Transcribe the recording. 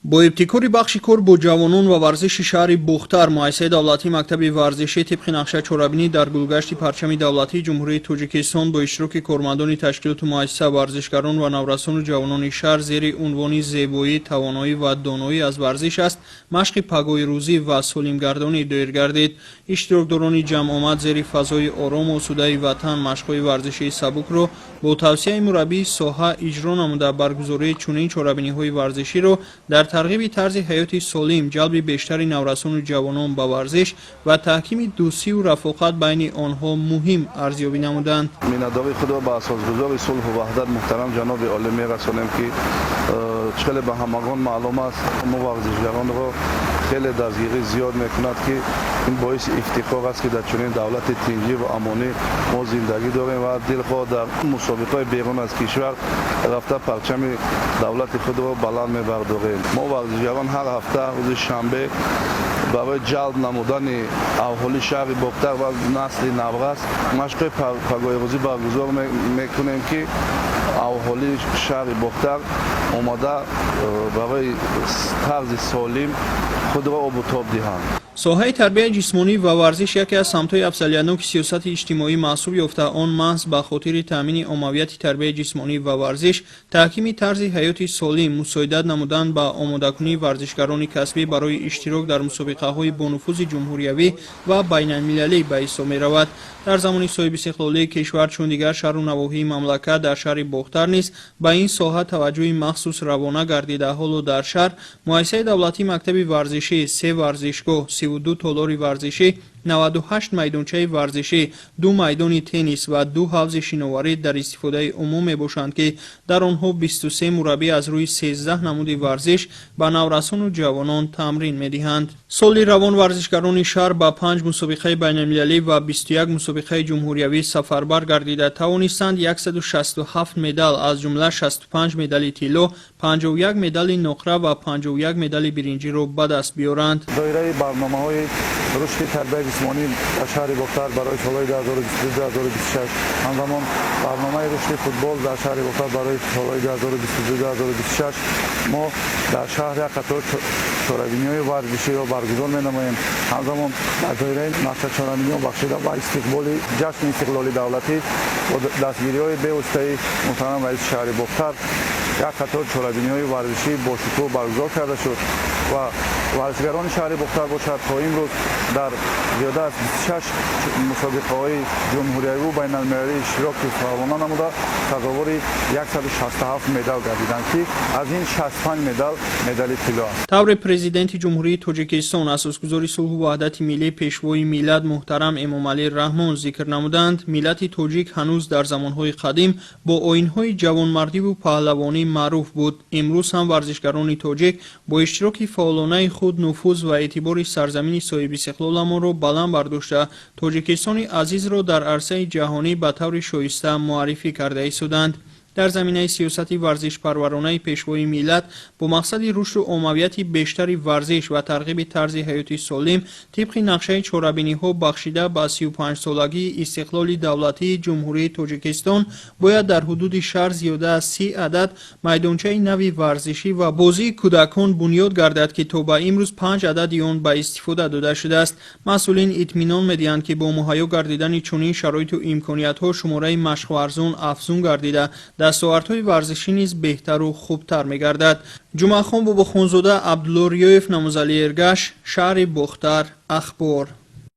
Бо ибтикори бахши кор бо ҷавонон ва варзиши шаҳри Бохтар, муассисаи давлатии мактаби варзишӣ тибқи нақша чорабинӣ дар гулгашти парчами давлатии Ҷумҳурии Тоҷикистон бо иштироки кормандони ташкилоту муассиса, варзишгарон ва наврасону ҷавонони шаҳр зери унвони «Зебоӣ, тавоноӣ ва доноӣ аз варзиш аст» машқи пагоҳирӯзӣ ва солимгардонӣ доир гардид. Иштирокдорони ҷамъомад зери фазои орому осудаи ватан машқҳои варзишии сабукро бо тавсияи мураббии соҳа иҷро намуда, баргузории чунин чорабиниҳои варзиширо дар тарғиби тарзи ҳаёти солим, ҷалби бештари наврасону ҷавонон ба варзиш ва таҳкими дӯстиву рафоқат байни онҳо муҳим арзёбӣ намуданд. Миннатдории худро ба асосгузори сулҳу ваҳдат, муҳтарам ҷаноби олӣ мерасонем, ки хеле ба ҳамагон маълум аст, мо варзишгаронро хеле дастгирӣ зиёд мекунад, ки ин боиси ифтихор аст, ки дар чунин давлати тинҷӣ ва амонӣ мо зиндагӣ дорем ва дилхоҳ дар мусобиқаҳои берун аз кишвар рафта, парчами давлати худро баланд мебардорем. Мо варзишгарон ҳар ҳафта рӯзи шанбе барои ҷалб намудани аҳолии шаҳри Бохтар ва насли наврас машқҳои пагоҳирӯзӣ баргузор мекунем, ки аҳолии шаҳри Бохтар омада, барои тарзи солим худро обу тоб диҳанд. Соҳаи тарбияи ҷисмонӣ ва варзиш яке аз самтҳои афзалиятноки сиёсати иҷтимоӣ маҳсуб ёфта, он маҳз ба хотири таъмини оммавияти тарбияи ҷисмонӣ ва варзиш, таҳкими тарзи ҳаёти солим, мусоидат намудан ба омодакунии варзишгарони касбӣ барои иштирок дар мусобиқаҳои бонуфузи ҷумҳуриявӣ ва байналмилалӣ ба ҳисоб меравад. Дар замони соҳибистиқлолии кишвар, чун дигар шаҳру навоҳии мамлакат, дар шаҳри Бохтар низ ба ин соҳа таваҷҷӯҳи махсус равона гардида, ҳоло дар шаҳр муассисаи давлатии мактаби варзишӣ, се варзишгоҳ, 32 толори варзишӣ, 98 майдончаи варзишӣ, ду майдони теннис ва ду ҳавзи шиноварӣ дар истифодаи умум мебошанд, ки дар онҳо 23 мураббӣ аз рӯи 13 намуди варзиш ба наврасону ҷавонон тамрин медиҳанд. Соли равон варзишгарони шаҳр ба панҷ мусобиқаи байналмилалӣ ва 21 мусобиқаи ҷумҳуриявӣ сафарбар гардида, тавонистанд 167 медал, аз ҷумла 65 медали тилло, 51 медали нуқра ва 51 медали биринҷиро ба даст биёранд. Доираи барномаҳои рушди тарбияи ҷисмонӣ дар шаҳри Бохтар барои солҳои 2022-2026, ҳамзамон барномаи рушди футбол дар шаҳри Бохтар барои солҳои 2022-2026 мо дар шаҳр як қатор чорабиниҳои варзиширо баргузор менамоем. Ҳамзамон дар доираи нақша чорабиниҳо бахшида ба истиқболи ҷашни истиқлоли давлатӣ бо дастгириҳои бевоситаи муҳтарам раиси шаҳри Бохтар як қатор чорабиниҳои варзишӣ бошукӯҳ баргузор карда шуд ва варзишгарони шаҳри Бохтар бошад, то имрӯз дар зиёда аз 26 мусобиқаҳои ҷумҳурияву байналмилалӣ иштироки фаъолона намуда, сазовори 167 медал гардиданд, ки аз ин 65 медал медали тилло аст. Тавре Президенти Ҷумҳурии Тоҷикистон, асосгузори сулҳу ваҳдати миллӣ, Пешвои миллат муҳтарам Эмомалӣ Раҳмон зикр намуданд, миллати тоҷик ҳанӯз дар замонҳои қадим бо оинҳои ҷавонмардиву паҳлавонӣ маъруф буд. Имрӯз ҳам варзишгарони тоҷик бо иштироки фаъолонаи худ нуфуз ва эътибори сарзамини соҳибистиқлоламонро баланд бардошта, Тоҷикистони азизро дар арсаи ҷаҳонӣ ба таври шоиста муаррифӣ карда истоданд. Дар заминаи сиёсати варзишпарваронаи Пешвои миллат бо мақсади рушду оммавияти бештари варзиш ва тарғиби тарзи ҳаёти солим, тибқи нақшаи чорабиниҳо бахшида ба 35-солагии истиқлоли давлатии Ҷумҳурии Тоҷикистон бояд дар ҳудуди шаҳр зиёда аз 30 адад майдончаи нави варзишӣ ва бозии кӯдакон бунёд гардад, ки то ба имрӯз панҷ адади он ба истифода дода шудааст. Масъулин итминон медиҳанд, ки бо муҳайё гардидани чунин шароиту имкониятҳо шумораи машқварзон афзун гардида, дастовардҳои варзишӣ низ беҳтару хубтар мегардад. Ҷумъахон Бобохонзода, Абдулло Риёев, Намозали Эргаш, шаҳри Бохтар, Ахбор.